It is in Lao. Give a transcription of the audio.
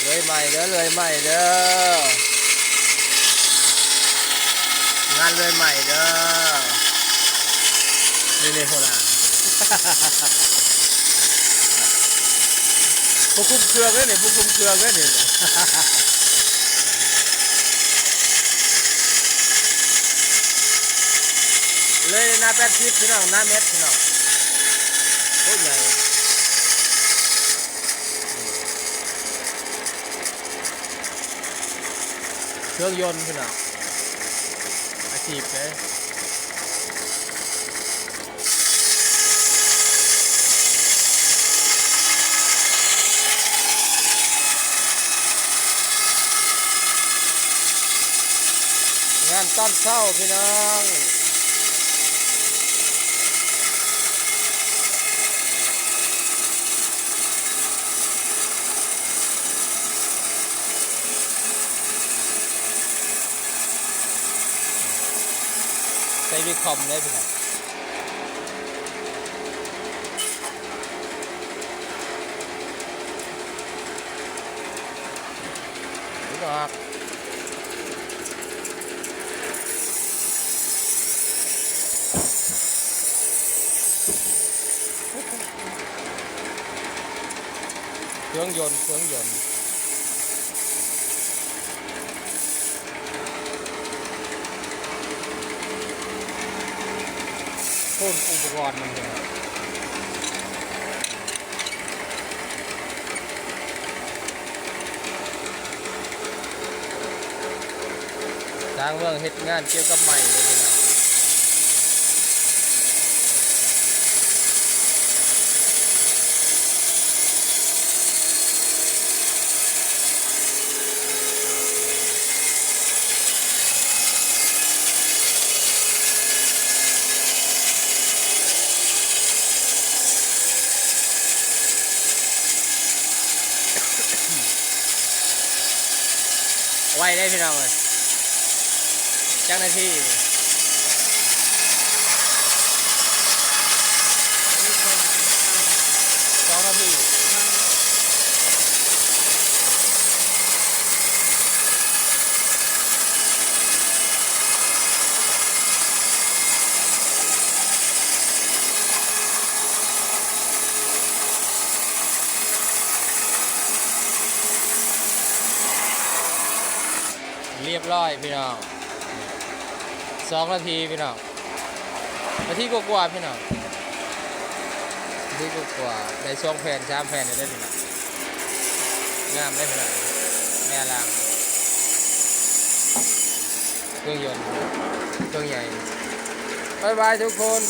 ເລີຍໃໝ່ເດີ ເລີຍໃໝ່ເດີ ງານເລີຍໃໝ່ເດີ ນີ້ໆ ໂຫລະ ຜູ້ຄຸມເຄື່ອງເດ້ນີ້ ຜູ້ຄຸມເຄື່ອງເດ້ນີ້ ເລີຍໜ້າແປດສິບ ພີ່ນ້ອງ ໜ້າແມັດ ພີ່ນ້ອງ ໂອ້ ໃຫຍ່. ເຄື່ອງຍົນ ພີ່ນ້ອງ ອາຊີບເດ້ ງານຕອນເຊົ້າ ພີ່ນ້ອງ. ໃສ່ວິກຄອມເລີຍພີ່ນ້ອງ ດອກ. ເຄື່ອງຍົນ ເຄື່ອງຍົນ ໂອ້ ອຸປະກອນມັນເດ້ ຊ່າງເມືອງເຮັດງານກ່ຽວກັບໄມ້ເດ້ພີ່ນ້ອງ. ໄວເດ້ພີ່ນ້ອງເອີຍ ຈັກນາທີ ສອງນາທີ ຮຽບຮ້ອຍພີ່ນ້ອງ ສອງນາທີພີ່ນ້ອງ ນາທີກວ່າໆ ພີ່ນ້ອງ ນາທີກວ່າໆ ໄດ້ສອງແຜ່ນ ສາມແຜ່ນແລ້ວເດ້ພີ່ນ້ອງ ງາມເດ້ພີ່ນ້ອງ ແມ່ລາງ ເຄື່ອງຍົນ ເຄື່ອງໃຫຍ່ ບາຍບາຍທຸກຄົນ.